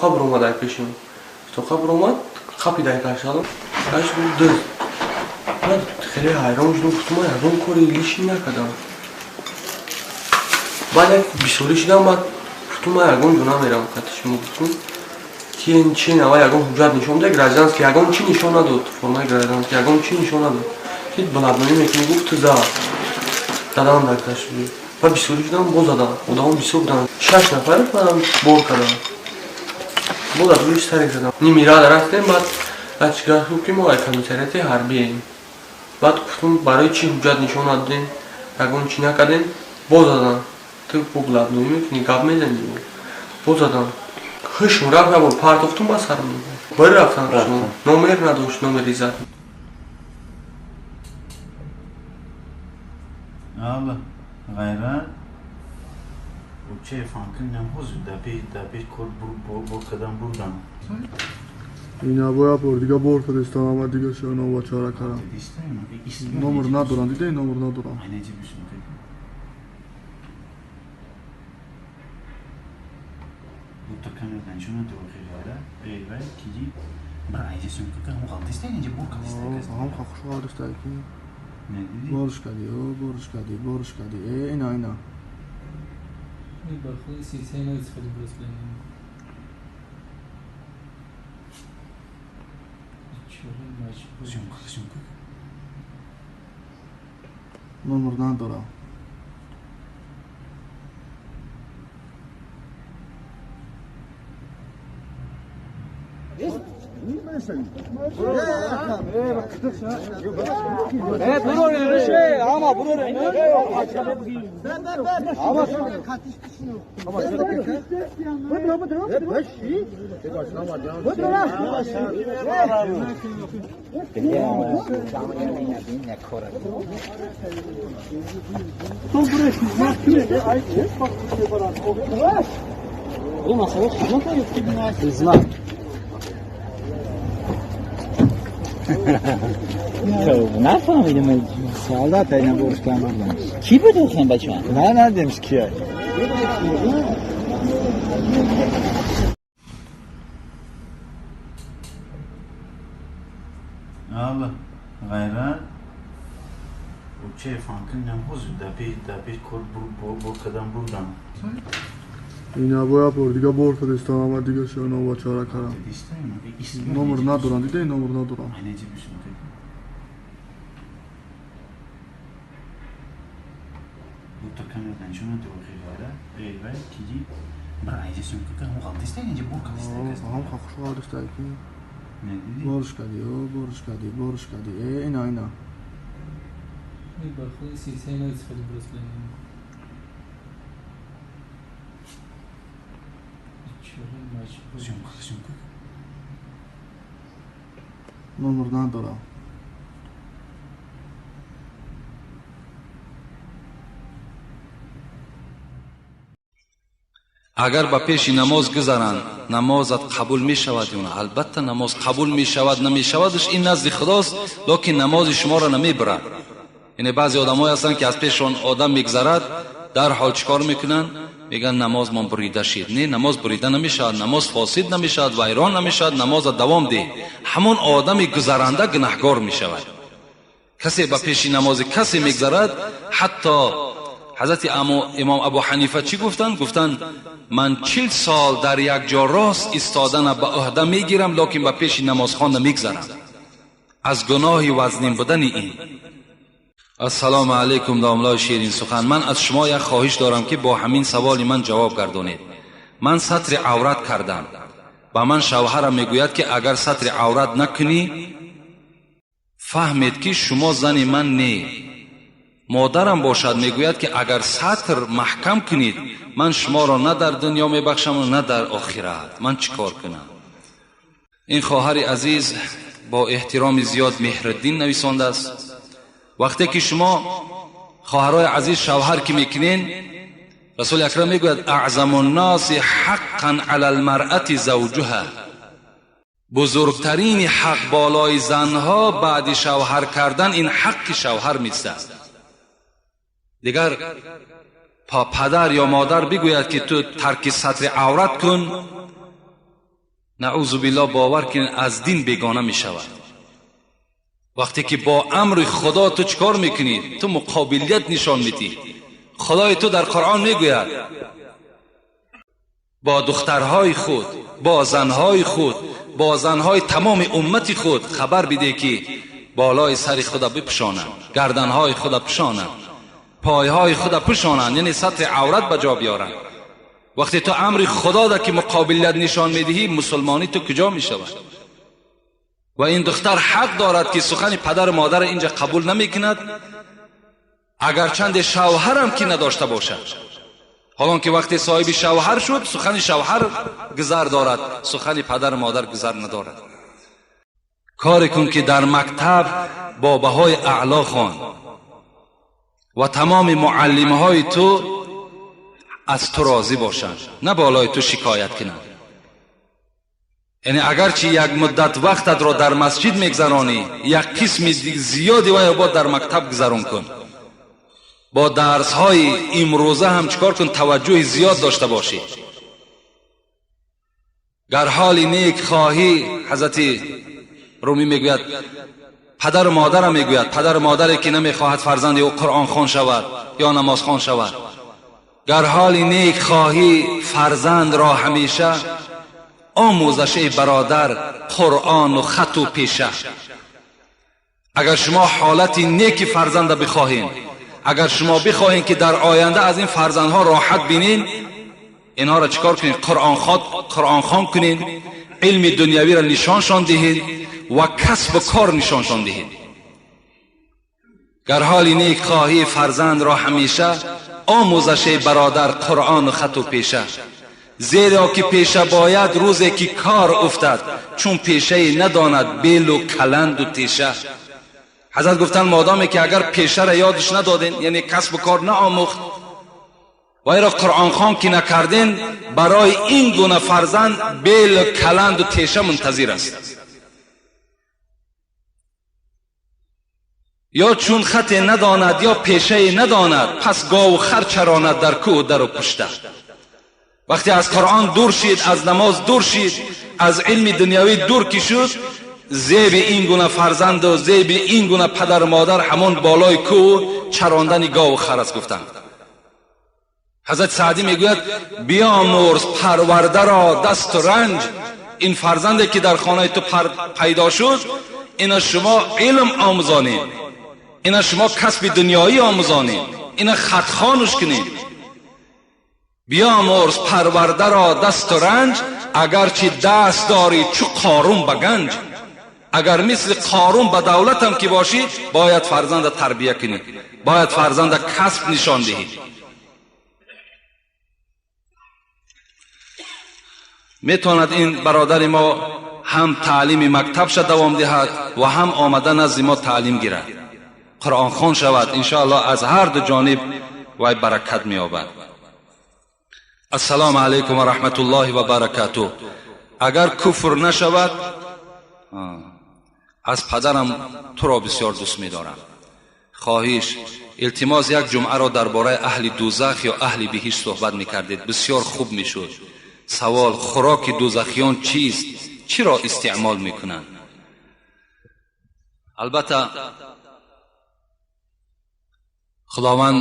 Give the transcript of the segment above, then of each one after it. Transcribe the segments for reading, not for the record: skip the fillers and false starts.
Тоқа биромад ай пешим. Тоқа биромад, қапидай кашалам. Каш гуфт дӯст. Ман хеле ҳайрон шудам, гуфтам ман ягон кори лиши накардам. Баъд як бисёрӣ шудам, баъд гуфтам ман ягон ҷо намерам қати шумо, гуфтам ки чи нава ягон ҳуҷҷат нишон диҳ, гражданский ягон чи нишон надод, формаи гражданский ягон чи нишон надод. Ки блатной мекунӣ, гуфт ту за. Задам дар каш. Баъд бисёрӣ шудам, боз задам. Одамон бисёр буданд. 6 нафар манам бор кардам. Боз аз рӯи сарек задам. Ними рада рафтем, баъд чигар гуфт ки мо ай комиссариати ҳарбием. Баъд гуфтам барои чӣ ҳуҷҷат нишон надодем, ягон чӣ накардем, боз задам. Ту бо блатной мекунӣ, гап мезанӣ. Боз задам. Хушм рафт, як бор партофтум ба сарам. Бир рафтам. Номер надошт, номери зад. Алла, ғайрат. Уче фанкин ҳозир дар пеш кор бор кардам бурдам. Ина боя бор дига бор кардистам, ама дига шоно чора кардам. Номер надорам, дидаи номер надорам. Борш кардӣ, о борш кардӣ, борш кардӣ. Э, ина, ина. Номер надорам. نفهمیدم سوال تا برش کردم بردم. کی بود اون بچه؟ نه ندیدیمش کیه. Алла, ғайрат. Уче фанкин ҳозир дар пеш кор бор кардам бурдам. Ина боя бор дига бор кардистам, ама дига шоно чора кардам. Номер надорам, дидаи номер надорам. Борш кардӣ, о борш кардӣ, борш кардӣ. Э, ина, ина. Номер надорам. Агар ба пеши намоз гузаранд, намозат қабул мешавад ё на? Албатта намоз қабул мешавад, намешавадш ин назди Худост, лекин намози шуморо намебарад. Яъне баъзе одамое ҳастанд ки аз пешшон одам мегзарад, дарҳол чӣ кор мекунанд? Мегӯянд намозмон бурида шид. Не, намоз бурида намешавад, намоз фосид намешавад, вайрон намешавад, намоза давом деҳ. Ҳамон одами гузаранда гунаҳгор мешавад. Касе ба пеши намози касе мегзарад, ҳатто ҳазрати имом Абу Ҳанифа чӣ гуфтанд? Гуфтанд ман 40 сол дар як ҷо рост истодана ба ӯҳда мегирам, лекин ба пеши намозхон намегзарам. Аз гуноҳи вазнин будани ин. Ассалому алайкум, домлои ширин сухан. Ман аз шумо як хоҳиш дорам ки бо ҳамин саволи ман ҷавоб гардонед. Ман сатри аврат кардам. Ба ман шавҳарам мегӯяд ки агар сатри аврат накунӣ, фаҳмед ки шумо зани ман не. Модарам бошад мегӯяд ки агар сатр маҳкам кунед, ман шуморо на дар дунё мебахшам, на дар охират. Ман чӣ кор кунам? Ин хоҳари азиз бо эҳтироми зиёд Меҳриддин нависондааст. Вақте ки шумо хоҳарои азиз шавҳар ки мекунен, Расули Акрам мегӯяд аъзаму нноси ҳаққан ала лмаръати завҷуҳа. Бузургтарини ҳақ болои занҳо баъди шавҳар кардан ин ҳаққи шавҳар мистад. Дигар падар ё модар бигӯяд ки ту тарки сатри аврат кун, Наъузу биллоҳ, бовар кунед, аз дин бегона мешавад. Вақте ки бо амри Худо ту чикор мекунӣ, ту муқобилият нишон медиҳӣ. Худои ту дар Қуръон мегӯяд бо духтарҳои худ, бо занҳои худ, бо занҳои тамоми уммати худ хабар бидеҳ, ки болои сари худа бипӯшонанд, гарданҳои худа пӯшонанд, пойҳои худа пӯшонанд, яъне сатри аврат ба ҷо биёранд. Вақте ту амри Худо да ки муқобилият нишон медиҳӣ, мусулмонӣ ту куҷо мешавад? Ва ин духтар ҳақ дорад ки сухани падару модар инҷа қабул намекунад, агарчанде шавҳарам ки надошта бошад. Ҳолон ки вақте соҳиби шавҳар шуд, сухани шавҳар гузар дорад, сухани падару модар гузар надорад. Коре кун ки дар мактаб бо баҳои аъло хон ва тамоми муаллимҳои ту аз ту розӣ бошанд, на болои ту шикоят кунанд. Яъне агарчи як муддат вақтатро дар масҷид мегзаронӣ, як қисми зиёди вай бояд дар мактаб гузарон кун. Бо дарсҳои имрӯза ҳам чикор кун, таваҷҷӯҳи зиёд дошта бошӣ. Гар ҳоли нек хоҳӣ, ҳазрати Румӣ мегӯяд, падару модарам мегӯяд, падару модаре ки намехоҳад фарзанди ӯ қуръонхон шавад ё намозхон шавад, гар ҳоли нек хоҳӣ фарзандро ҳамеша омӯзаш эй бародар қуръону хату пеша. Агар шумо ҳолати неки фарзанда бихоҳед, агар шумо бихоҳед ки дар оянда аз ин фарзандҳо роҳат бинед, инҳоро чикор кунед? Қуръонхон кунед, илми дунявиро нишоншон диҳед ва касбу кор нишоншон диҳед. Гар ҳоли нек хоҳӣ фарзандро ҳамеша омӯзаш эй бародар қуръону хату пеша. Зеро ки пеша бояд рӯзе ки кор уфтад, чун пешае надонад белу каланду теша. Ҳазрат гуфтанд модоме ки агар пешаро ёдаш надоден, яъне касбу кор наомӯхт ва иро қуръонхон ки накарден, барои ин гуна фарзанд белу каланду теша мунтазир аст. Ё чун хате надонад ё пешае надонад, пас гову хар чаронад дар кӯҳу дару пушта. Вақте аз Қуръон дур шид, аз намоз дур шид, аз илми дунявӣ дур ки шуд, зеби ин гуна фарзанду зеби ин гуна падару модар ҳамон болои кӯҳу чарондани гову хар аст гуфтанд. Ҳазрат Саъдӣ мегӯяд биомӯрз парвардаро дасту ранҷ. Ин фарзанде ки дар хонаи ту пайдо шуд, ина шумо илм омӯзонед, ина шумо касби дунёӣ омӯзонед, ина хатхонуш кунед. Биомӯрз парвардаро дасту ранҷ, агарчи даст дорӣ чу Қорун ба ганҷ. Агар мисли Қорун ба давлатам ки бошӣ, бояд фарзанда тарбия кунӣ, бояд фарзанда касб нишон диҳӣ. Метавонад ин бародари мо ҳам таълими мактабша давом диҳад ва ҳам омада назди мо таълим гирад, қуръонхон шавад. Иншоаллоҳ аз ҳар ду ҷониб вай баракат меёбад. Ассалому алайкум ва раҳматуллоҳи ва баракатуҳ. Агар куфр нашавад, аз падарам туро бисёр дӯст медорам. Хоҳиш, илтимос, як ҷумъаро дар бораи аҳли дӯзах ё аҳли биҳишт суҳбат мекардед, бисёр хуб мешуд. Савол: хӯроки дӯзахиён чист? Чиро истеъмол мекунанд? Албатта Худованд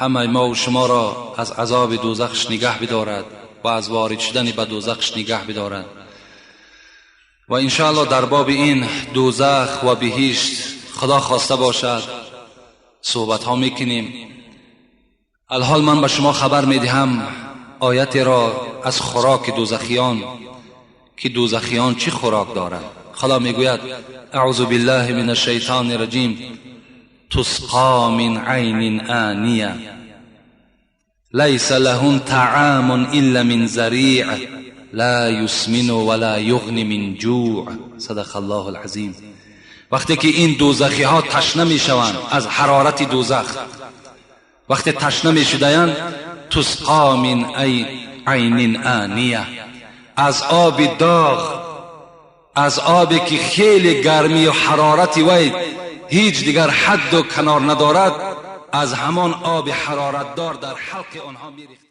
ҳамаи мо шуморо аз азоби дӯзахш нигаҳ бидорад ва аз ворид шудани ба дӯзахш нигаҳ бидорад. Ва иншоаллоҳ дар боби ин дӯзах ва биҳишт Худо хоста бошад суҳбатҳо мекунем. Алҳол ман ба шумо хабар медиҳам оятеро аз хӯроки дӯзахиён, ки дӯзахиён чӣ хӯрок доранд. Худо мегӯяд: аъузу биллаҳи мин ашшайтони раҷим, тусқо мин айнин ония лайса лаҳум таъомун илла мин зариъ ла юсмину ва ла юғни мин ҷӯъ. Садақа Аллоҳу алазим. Вақте ки ин дӯзахиҳо ташна мешаванд аз ҳарорати дӯзах, вақте ташна мешудаянд, тусқо мин айнин ония, аз оби доғ, аз обе ки хеле гармию ҳарорати вай ҳеҷ дигар ҳадду канор надорад, аз ҳамон оби ҳароратдор дар ҳалқи онҳо мерехтанд.